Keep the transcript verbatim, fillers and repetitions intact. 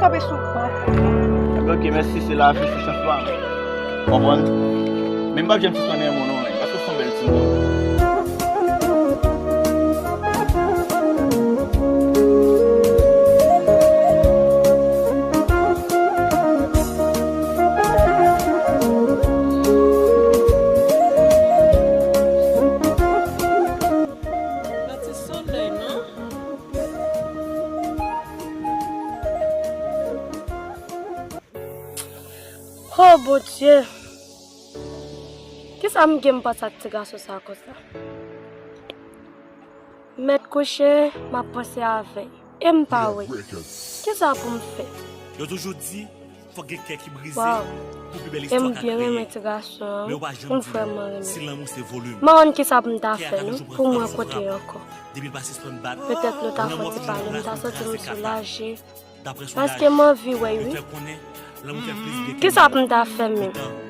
Kanpe sou ban. Enben, ok, mèsi, se lavi, se chans pa m. Konprann? Men m p ap janm sispann renmen w non, men, paske w se yon bèl timoun. Pati solèy, non? Oh, Bondye! Kisa m gen m panse ak ti gason sa konsa? M mèt kouche, m ap panse avè l. E m pa wè. Kisa pou m fè? Yo toujou di, fòk gen kè ki brize pou pi bèl istwa ka kreye. Waw. E m byen renmen ti gason an, wi. M vrèman renmen. M pa konn kisa pou m ta fè non, pou m rankontre l ankò. Petèt nou ta fè yon ti pale, m ta santi m soulaje. Paske m anvi wè l, wi. Kisa pou m ta fè menm?